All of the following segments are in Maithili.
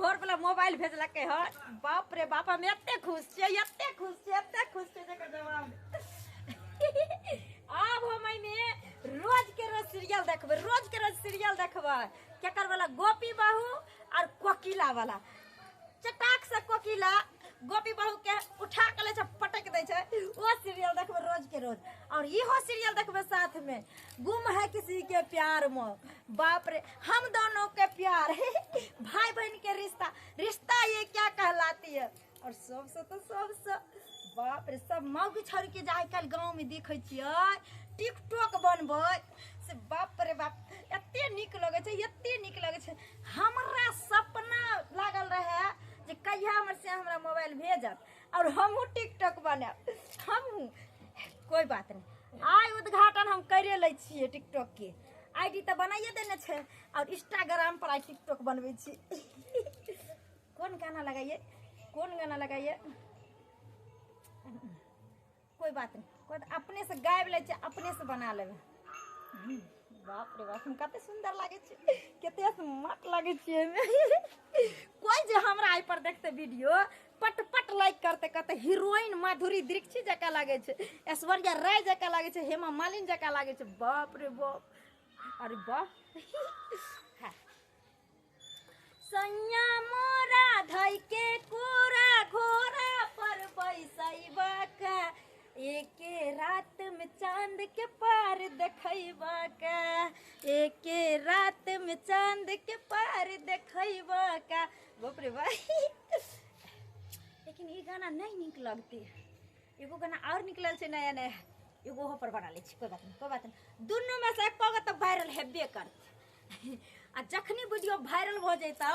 घर वाला मोबाइल भेजलकै हन। बाप रे बाप, हम एते खुश छियै, एते खुश छियै, एते खुश छियै जेकर जवाब नहि। आब हम एहिमे रोज के रोज सीरियल देखबै, रोज के रोज सीरियल देखबै। केकर वाला? गोपी बहू और कोकिला वाला। चटाक से कोकिला गोपी बहू के उठा के लै छै, पटक दै छै। ओ सीरियल देखबै रोज के रोज। और इहो सीरियल देखबै साथ में, गुम है किसी के प्यार में। बाप रे, हम दोनों के प्यार, भाई बहन के रिश्ता, रिश्ता ये क्या कहलाती है। और सबसे तो सबसे बाप रे, सब मौगी छोड़ के जे आइ काल्हि गाँव में देखै छियै टिकटॉक बनबै से, बाप रे बाप, एते नीक लगै छै, एते नीक लगै छै। हमरा सपना लागल रहै जे कहिया हमर से हमरा मोबाइल भेजत और हमहूँ टिकटॉक बनायब हमहूँ। कोई बात नहीं, आइ उद्घाटन हम करे लै छियै टिकटॉक के। आईडी तऽ बनाइए देने छै और इंस्टाग्राम पर आइ टिकटॉक बनबै छी। कोन गाना लगाइए, कोन गाना लगाइए? कोई बात नहीं, कोई अपने से गाबि लै छियै, अपने से बना लेबै। बाप रे बाप, हम कते सुन्दर लागै छै, कते स्मार्ट लागै छियै एहिमे। कोई जे हमरा एहि पर देखते वीडियो, पट पट लाइक करते, कहते हीरोइन माधुरी दीक्षित जकाँ लागै छै, ऐश्वर्या राय जकाँ लागै छै, हेमा मालिनी जकाँ लागै छै। बाप रे बाप, अरे वाह। हाँ। सैया मोरा धई के कोरा घोड़ा पर बैसैबा का, एके रात में चांद के पार देखैबा का, एके रात में चांद के पार देखैबा का। बाप रे भाई, लेकिन ई गाना नहीं नीक लगते। एगो गाना और निकलल छै नया नया, एगो ओहो पर बना लै छी। कोई बात नहीं, कोई बात नहीं, दुनू में से एको गो तऽ वायरल हेबे करतै। आ जखनी वीडियो वायरल भऽ जैतै,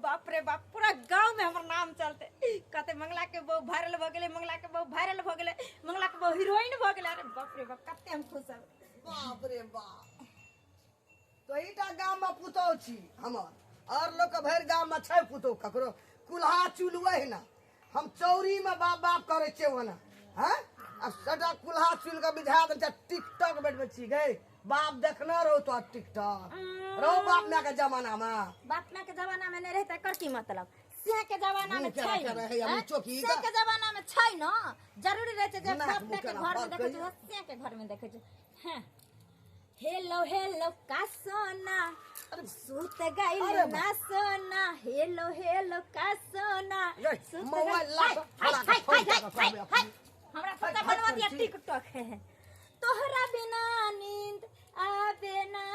बाप रे बाप, पूरा गाँव में हमर नाम चलते। कहते मंगला के बहु वायरल भऽ गेलै, मंगला के बहु वायरल भऽ गेलै, मंगला के बहु हीरोइन भऽ गेलै। अरे बाप रे बाप, कते हम खुश हेबै। बाप रे बाप, तोहीटा गाम में पुतहु छी हमर, और लोग के भरि गाम में छै पुतहु ककरो कुल्हा चुलबै ना। हम चौरी में बाप बाप करै छियै ओना, हैं? आ सबटा कुल्हा चुल के बिझा दै छै, टिकटॉक बैठबै छी गै। बाप देखने रहो तो टिकटॉक रहो बाप माय के जमाना में। बाप माय के जमाना में नहीं रहता कर की मतलब? से के जमाना में मुँह छै केना ने, केना है, हैं? मुँह चौकी से के जमाना में छै न, जरूरी रहै छै जे नाक बाप मुँह माय के केना घर में बात देखै छै, कहियौ। से के घर में देखै छै। हैं। हेलो हेलो का सोना सुत गइल अरे ना सोना, हेलो हेलो का सोना रे, सुत मोबाइल गइल- ला हाय, तो, हाय, फला के हाय, फोन हाय, कऽ हाय, कहबै हाय, हाय। हमरा हाय, पता हाय, बनवा दिया छी। टिकटॉक है। तोहरा बिना नींद आवे ना,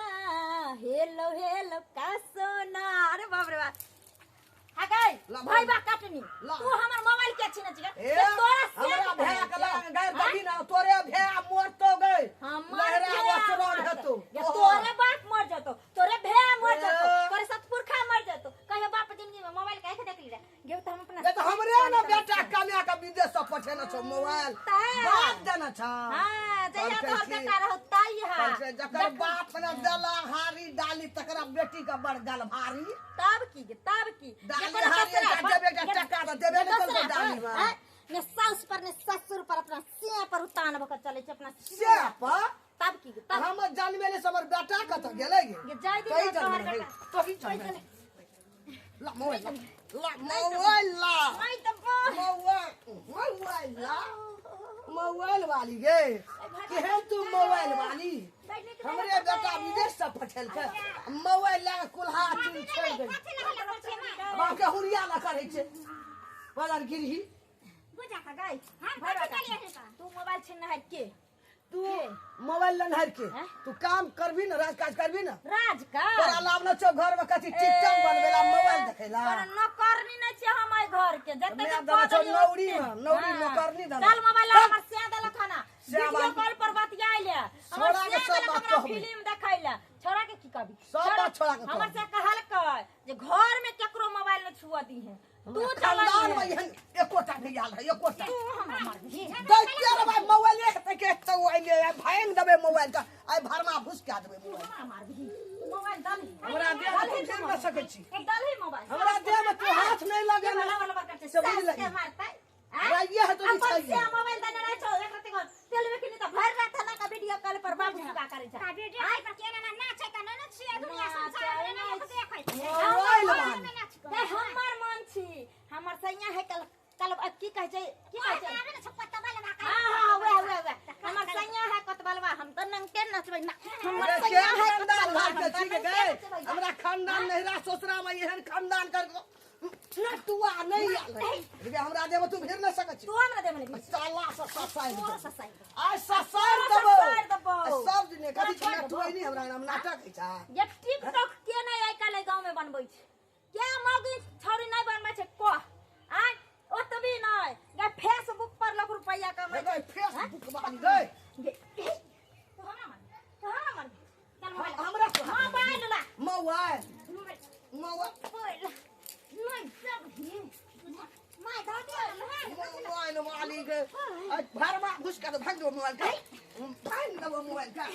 हेलो हेलो का सोना। अरे बाप रे बाप, हगाई ला भाई मोबाइल। बा काटनी। ला। तू हमर मोबाइल के छीने छी ए, के तोरा से हमरा के भैया के कहै लग गैर हाँ? दही ना, तोरे भैया मरतो गए हमर लहरा भैया वसरन मर हेतो। जतो। या तोरे बाप मर जतो, तोरे भैया मर जतो, ए। तोरे सतपुरखा मर जतो। कहियो बाप जिंदगी में मोबाइल काहे के देखली रे? गेउ त हम अपना ये तो हमरे ना बेटा कमाया के विदेश से पठेने छौ मोबाइल, तैं। बाप देने छौ। हां, जहिया कहलकै तोहर कि- बेटा रहौ ताई हा। कहलकै जकर बाप ने देला हारी डाली तकरा बेटी के बड़ गल भारी। तब की गे, तब की डाली जे कोनो हारी दोसरा एकटा पर- देबे एकटा जे- टका तऽ देबे ने दोसरा करतौ डाली पर, मे। आँय, ने साउस पर ने ससुर पर, अपना सिया पर उतान भऽ के चलै छै अपना से सिया पर। तब की गे, तब हम जनमेले से हमर बेटा कतऽ गेलै गे? गे, जाय दी तोही ना तोहर जनमेले, बेटा। तोही जनमेले। ला मोबाइल ला, ला मोबाइल ला, नहीं तो बा- मोबाइल मोबाइल ला, मोबाइल वाली गे, केहन तू मोबाइल वाली? हमरे बेटा विदेश से पठेलकै मोबाइल लए कऽ कुल्हा चूल छोड़ि गेल। बाप के हुरिया ला करै छै बदर गिरही। तू मोबाइल छीन है के? तू मोबाइल लेनहर के हैं? तू काम करबी ना, राज काज करबी ना? राज का तोरा लाभ न छौ घर में कथी टिकटॉक बनबेला मोबाइल देखेला। तोरा नौकरनी नहीं छै हम एहि घर के जते मैं दिन देने छौ पद लियौ नौरी ओते। में, नौरी हाँ। नौकरनी देने। चल मोबाइल चल। हमर सिया देलक खाना सिया वीडियो वाली। कॉल पर बतियाइ ले हमर छोड़ा के सिया सब देलक बात हमरा कहबै। फिल्म देखै ले। छोड़ा के की कहबी? सब बात छोड़ा के हमर कहबै। से कहलकै जे घर में केकरो मोबाइल न छुअ दी है, तू खानदान में चलैहे। एहन एकोटा नहि आयल है, एकोटा। तू हमरा मारबही? दैते रे भाई मोबाइल एक तक एक तो आइले भांग देबै मोबाइल के, आइ भरमा भुस कए देबै तू मोबाइल। हमरा मारबही? तू मोबाइल दलही? हमरा देह में तू गिर नहि सकै छी। दलही मोबाइल। हमरा देह में तू हाथ नहि लगेने। लबर लबर करतै, से बुझि सास लही। के मारतै, आँय? राइये है तो अपन बिछाइये। से मोबाइल देने रहै छौ, एक रत्ती तेल में किनी तऽ भरि रात ना का वीडियो कॉल पर बाबू सुगा करै छै। मोबाइल वाली। खानदान नहिरा ससुरा में एहन खानदान कर नटुआ नहीं आयल है। हमरा देब तू भेर नहीं सकै छी। तू हमरा देब नहीं साला ससाई तोरा ससाई आ ससाई देबो सब दिन कथी छै नटुआ नहीं हमरा नाम नाटक है छा। ये टिकटॉक के नहीं आइ काल्हि गांव में बनबै छै के मौगी छौरी नहीं बनबै छै कह आ ओतबी नहीं गे फेसबुक पर लोग रुपैया कमै छै। फेसबुक वाली गे तू हमरा मान तू हमरा मान चल मोबाइल हमरा मोबाइल ला मोबाइल मोबाइल नहीं सब ही my दादी मोबाइल वाली गे भरमा घुस के भाग दो मोबाइल का भाग दो मोबाइल का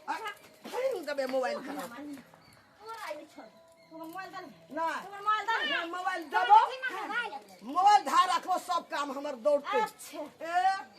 भाग दबे मोबाइल का तोरा आई छोड़ तू मोबाइल दे ना तू मोबाइल दे मोबाइल दबो मोबाइल धार रखो सब काम हमर दौड़ते। अच्छा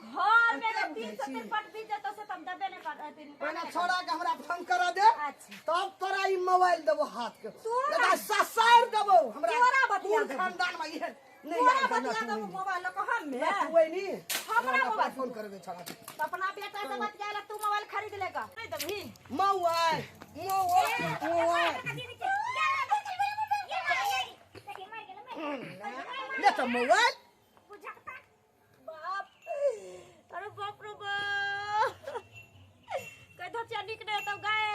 घर में 363 बीत जतो से तब दबे नहीं कर पहले छोड़ा के हमरा फोन करा दे। अच्छा तब तोरा ई मोबाइल देबो हाथ के दादा ससार देबो हमरा तोरा बतिया खानदान में इहे नहीं तोरा बतिया देबो मोबाइल को हम में कोई नहीं हमरा मोबाइल फोन कर दे छोड़ा तो अपना बेटा से बतिया ले तू मोबाइल खरीद लेगा नहीं दबी मोबाइल मोबाइल मोबाइल ले तो मोबाइल बाप अरे बाप रे बाप कह दो चनिक ने तब गए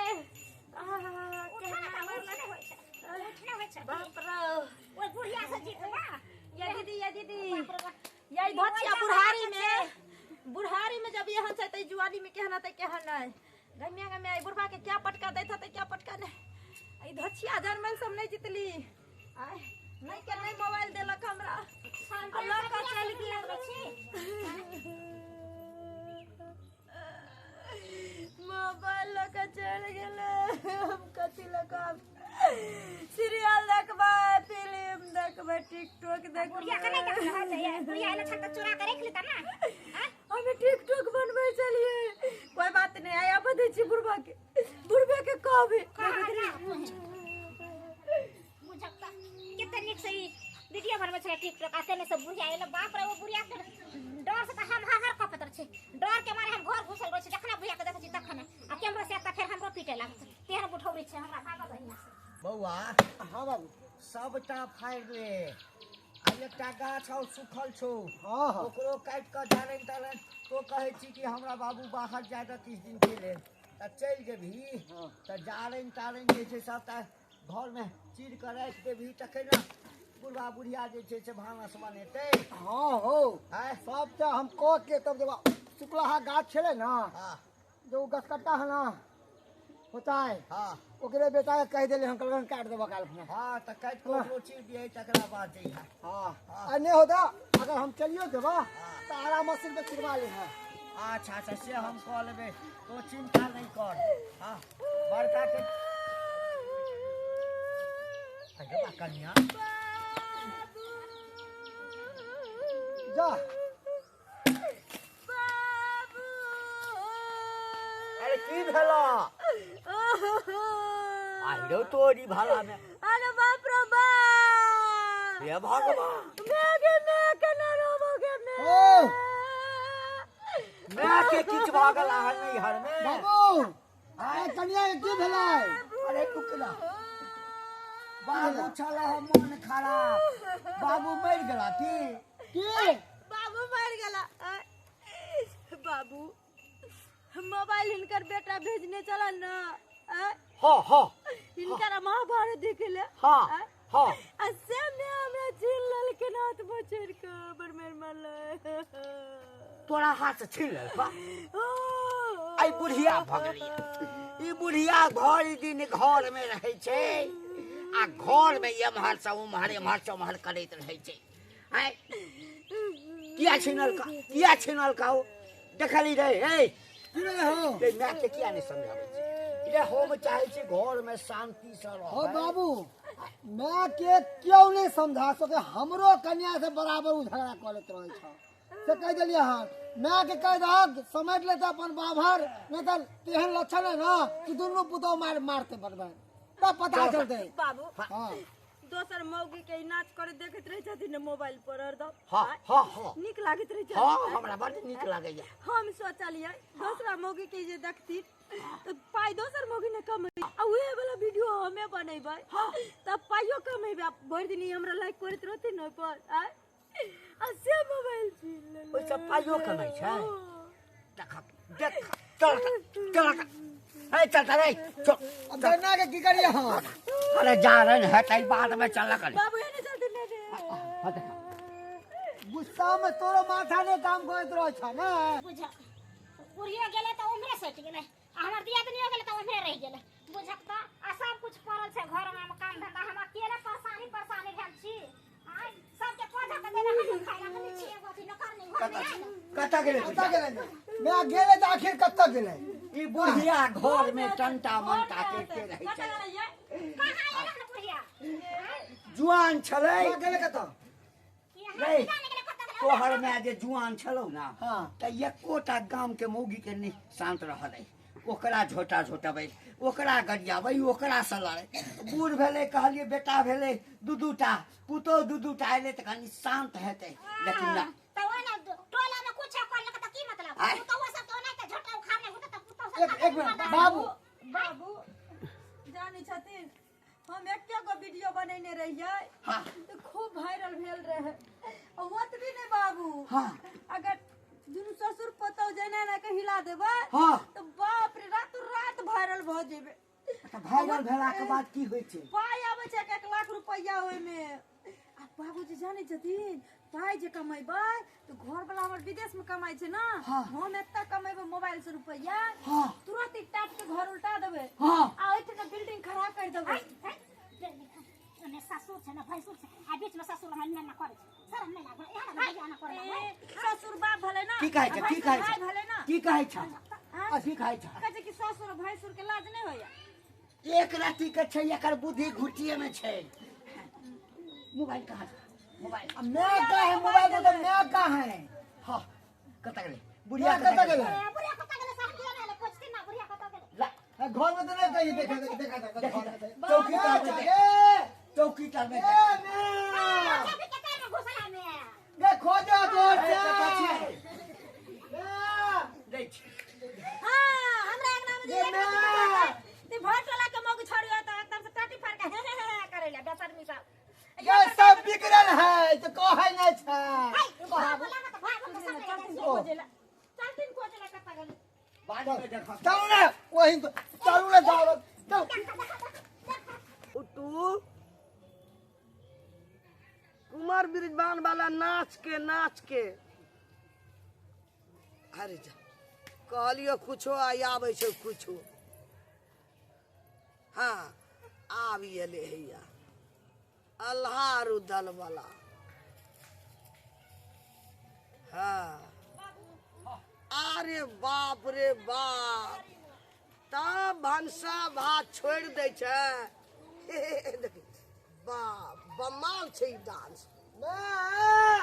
बाप रे ओइ बुढ़िया से जीतवा या दीदी या दीदी या धचिया बुढ़ारी में जब यहाँ छै त जुआनी में केहन त केहन नहीं गमिया गमिया बुढ़बा के क्या पटका दैत त क्या पटका नहीं ई धचिया जनमल सब नहीं जितली आय नहीं के नहीं मोबाइल देलक हमरा अल्लाह का चल गेल मोबाइल लऽ के चल गेलै। हम कथी लऽ कऽ सीरियल देखबै फिल्म देखबै टिकटॉक देखबै। बुढ़िया के नहीं देखना है बुढ़िया एले छत चुरा के रख लेता ना। हम टिकटॉक बनबै छलियै कोई बात नहीं आइ आबऽ दै छी बुढ़बा के कहबै बुझकता कितना नीक से वीडियो बनबै छलै टिकटॉक आते ने सब बुढ़िया एले बाप रे वो बुढ़िया के डर से त हम हाहार कपत रहै छी डर के मारे हम घर घुसल रहै छी जखना बुढ़िया के देखै छी तखन आ कैमरा से आता फेर हमरो पीटे लागत तेहन बुढ़ौरी छै हमरा भागल रहिया से। बौआ हां बाबू सबटा फाड़ि ले आ एकटा गाछ और सुखल छौ। हां हां ओकरो काटि कऽ जारनि तारनि तो कहै छी कि हमरा बाबू बाहर जाय दऽ 30 दिन के लेल तऽ चलि जेबही तऽ जारनि तारनि जे छै सबटा घरमे चीर कऽ राखि देबही तखन ने बुढ़बा बुढ़िया जे छै से भानस बनेतै। हाँ हो सबटा हम कऽ के तब जब सुखलाहा गाछ छलै ना जो गछकट्टा है ना होता है हाँ ओकरे बेटा के कहि देले हम कहलखन काटि देबऽ काल्हि। हाँ तऽ काटि कऽ ओकरो चीर दियै तकरा बाद जइहा। हाँ आ नहि होता अगर हम चलियो जेबऽ तऽ आरा मशीन पे चिरवा लिहऽ। अच्छा अच्छा से हम कऽ लेबै तो चिंता नहीं कर। हाँ बड़का के अरे बा कन्या जा बाबू अरे की भेला आइरो तोरी भाला में। अरे बाप रे बाप हे भगवान मैं के मैं केना रोबो के मैं ओ मैं के किछ भऽ गेला है नहीं हर में बाबू आय कन्या के की भेलै? अरे टुकड़ा बाबू छला हम मन खराब बाबू मरि गेला की की बाबू मर गेला। बाबू मोबाइल हिनकर बेटा भेजने चला ना। हाँ हाँ हिनकर महाभारत देखे ले। हाँ हाँ आ से में हमरा छीन लेलखिन हाथ में चढ़ के बड़ मेर मारल तोरा हाथ से छीन लेलका। आई बुढ़िया भगली ई बुढ़िया भरि दिन घर में रहै छै आ घर में एम्हर से उम्हर एम्हर से उम्हर करैत रहै छै। आय किया छिनलका किया छिनलका ओ देखली रे ए की रे हो रे my के किया नहीं समझाबै छी रे हम चाहै छी घर में शांति से रह। हो बाबू मैं के क्यों नहीं समझा सके हमरो कन्या से बराबर उ झगड़ा करैत रहै छ से कहि देलियै हन मैं के कहि दहक समझ लेते अपन बाभर नहीं तऽ तेहन लक्षण है ना कि दुनू पुतोह मार मारते बरबर तब पता चलते। बाबू हाँ दोसर मौगी के नाच करे देखैत रहै छथिन मोबाइल पर हरदम। हाँ हाँ हाँ नीक लागैत रहै छै। हाँ हमरा बड नीक लागैया। हम सोचलियै दोसरा मौगी के जे देखथिन तऽ पाइ दोसर मौगी ने कमेबै आ उहे वाला वीडियो हमे बनेबै तब पाइयो कमेबै आ भरि दिन ई हमरा लाइक करैत रहतै ने ओहिपर आँय आ से मोबाइल छीन लेलक। ओहिसँ पाइयो कमाइ छै? देख देख, चल चल, ए चल चल, ए चल। अब गन्ना के की करिए हम? अरे जा रहे हैं तई बाद में चल कर। बाबू एने चलते ने रे। हाँ, देख। गुस्सा में तोरो माथा ने काम करैत रहै छ ने। बुझक बुढ़ियो गेलै तऽ उम्हरे सटि गेलै आ हमर दियादनियो गेलै तऽ उम्हरे रहि गेलै। बुझक तऽ आ सब कुछ पड़ल छै घर में, काम धंधा, हम अकेले परेशानी परेशानी भेल छी। आय सबके पौधा के देने हम खाइ ला कनी छी एगो अथी नौकरनी घर में आयल। कतऽ गेलै? कतऽ गेलै? मैं गेलै तऽ आखिर कतऽ गेलै? ई बुढ़िया घर में टंटा मंटा करते रहै कतऽ छै। गेलै ये? कहाँ एलै हन बुढ़िया? जुआन छलै। मैं गेलै कतऽ? कि हम रे, की जाने गेलै कतऽ गेलै? तोहर माय जे जुआन छलौ ना, हाँ। तऽ एकोटा गाम के मौगी के नहि शान्त रहलै। ओकरा झोटा झोटबै, ओकरा गरियाबै, ओकरा से लड़ै। बूढ़ भेलै, कहलियै बेटा भेलै दू दूटा, पुतोहु दू दूटा एलै तऽ कनि शान्त हेतै, लेकिन ना। तऽ ओहिना टोला में कुछ करलक तऽ की मतलब? आँय? पुतोहु सब तऽ ओनाहिते झोटा उखाड़ने होतै तऽ पुतोहु सब एक एक मिनट बाबू। बाबू जानै छथिन हम एके गो वीडियो बनेने रहियै हाँ। तऽ खूब वायरल भेल रहे। आ ओतबी नहि बाबू, हाँ। अगर दुनू ससुर पुतोहु जेना एना के हिला देबै हाँ। तऽ बाप रे रातो रात वायरल भऽ जेबै। तऽ वायरल भेला के बाद की होइ छै? पाइ आबै छै 1 लाख रुपैआ ओहिमे। आ बाबूजी जानै छथिन पाइ जे कमेबै तऽ घर वाला हमर विदेश में कमाइ छै ना, हाँ। हम एतऽ कमेबै मोबाइल से रुपैआ, हाँ। तुरंत ई टाट के घर उल्टा देबै हाँ। आ ओहिठिना बिल्डिंग खड़ा कर देबै। ओने ससुर छै ने भैंसुर छै आ बीच में ससुर हमरा ना करै छै, शरम नहि लागल एहन भैया ना करै लागल। ससुर बाप भेलै ना, की कहै छै? आ की भैंसुर कहै छै? भाय भेलै ना। की कहै छै? आँय? की कहै छै? कहै छै कि ससुर आ भैंसुर के लाज नहि होइया। एक राति के छै, एकर बुद्धि घुटिए में छै। मोबाइल कहाँ छै? मोबाइल। अब मैं कहाँ है मोबाइल को? तो मैं कहाँ है? हाँ, कतऽ गेलै बुढ़िया? मैं कतऽ गेलै? बुढ़िया कतऽ गेलै साहब? किया नहि एलै? पूछथिन ना बुढ़िया कतऽ गेलै। ला, घर में तो नहीं कहीं देखा देखा देखा घर में। चौकी तर में देख। चौकी तर में ए देख। मैं चौकी के तर में घुसला में। गे खोजो जोर से। ए, कतऽ छियै? मैं दै छी। हाँ, हमरा अंगना में जे ये एक राति मैं। के ते भर टोला के मौगी छोड़ियो तऽ एकदम से टाटी फाड़ के हे हे हे करै ला बेशर्मी सब। ये सब बिगड़ल है तो कहै नहीं छै। हाय, बाबू लागत भाग हम सब चलथिन ओ। खोजे ला, चलथिन खोजे ला कतऽ गेलै। बाद में देखब। चलू ना वही तो चलू ना, जाओ चलो। उठू कुमार ब्रिजबान वाला नाच के नाच के। अरे जा कहलियो कुछो आ आबै छै कुछो। हाँ आबि एलै हैया अल्हार उदल वाला। हाँ अरे बाप रे बाप, तब भनसा भात छोड़ि दै छै। देखी बाप बमाल छै ई डांस। मैं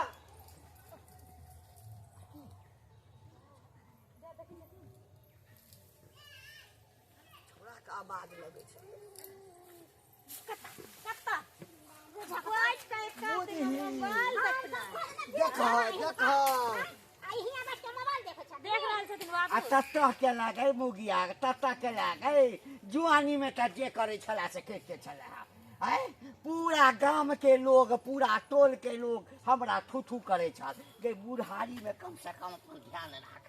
छोड़ा के आवाज लगै छै। कतऽ? बैठ के एक कात मोबाइल देखना। देखा देखा आ हियाँ बैठ के मोबाइल देखै छै। देख रहल छथिन आ बाबू। ततऽ के लागै मुगिया, ततऽ के लागै जुआनी में तऽ जे करै छला से करिते छला। आँय, पूरा गाम के लोग, पूरा टोल के लोग हमरा थू थू करै छल जे बुढ़ारी में कम से कम अपन ध्यान राख।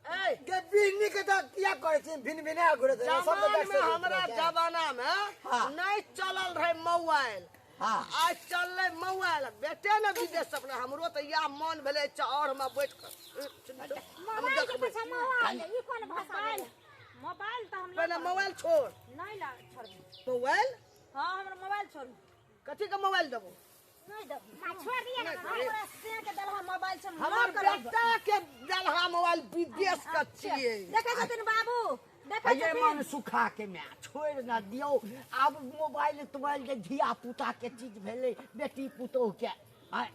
ए गे बिन्नी के तऽ किया करै छी? भिन भिना घुरैत रहै, सब तऽ जमाना देख में सकैत हमरा रहै छै। जमाना में हाँ। नहीं चलल रहे मोबाइल। हाँ। आज चललै मोबाइल। बेटे ने विदेश अपना हमरो तऽ इएह मन भेलै चौर में बैठ कऽ मोबाइल के देखबै। पीछा मोबाइल, ई कोन भाषा भेलै? मोबाइल तऽ हम पहिले मोबाइल छोड़। नहि ला छोड़बै। मोबाइल? हाँ हमरा मोबाइल छोड़ू। कथी के मोबाइल देबो? नहीं देबो। माँ छोड़ दिया ना। हमरा से के देलहा मोबाइल से हमर बेटा के देलहा मोबाइल विदेश के छियै। देखै छथिन बाबू, देखै ये छथिन। मन सुखा के माय छोड़ि न दियौ। आब मोबाइल तोबाइल जे धिया पुता के चीज भेलै, बेटी पुतोह के। आँय।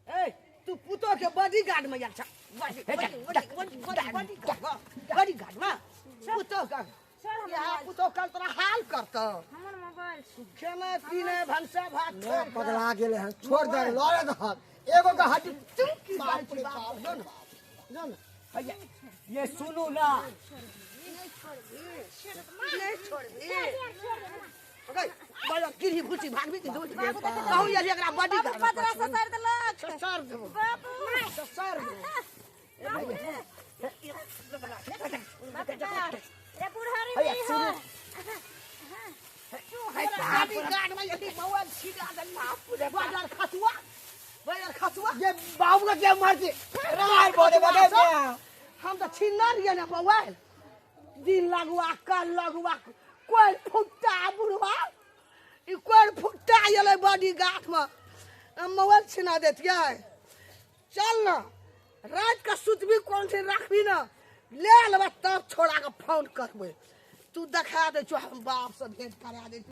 ए तू पुतोह के बॉडीगार्ड में आयल छ। हे जा, बॉडीगार्ड बॉडीगार्ड में पुतोह के। छोड़ हमर यहाँ मोबाइल। पुतोह कल तोरा हाल करतौ। हमर मोबाइल छै। खेनाइ पीनाइ भनसा भात मैं छोड़ कऽ। पगला गेलै हन, छोड़ दे लड़े दहक एगो के हड्डी चुमकी बाप रे बाप बाप, जो न। जो न। हैया, ये सुनू ना, छोड़बी, नहीं छोड़बी। ओके, बड़ा गिरी भूसी भागबी कि दूध कहू यार एकरा बॉडी बाबू पतरा ससार देलक। ससार देबो। बाबू ससार देबो। रे बुढ़ारी हैया, में सुनू। हो। बॉडी गार्ड में यदि मोबाइल छिड़ा दल बाजार खसुआ, बाजार खसुआ। ये बाबू का क्या मर्जी राय बोले बोले। हम तऽ छिनना रहियै ने मोबाइल, दिन लगुआ कल लगुआ कोइ फुट्टा बुढ़वा ई कोइ फुट्टा एलै बॉडी गार्डमे मोबाइल छिना देतियै। चल न रात के सुतबी कोन छै रखबी न ले लेबै तब छोड़ा के फोन करबै। तू देखा दै छौ, हम बाप से भेंट करा दै।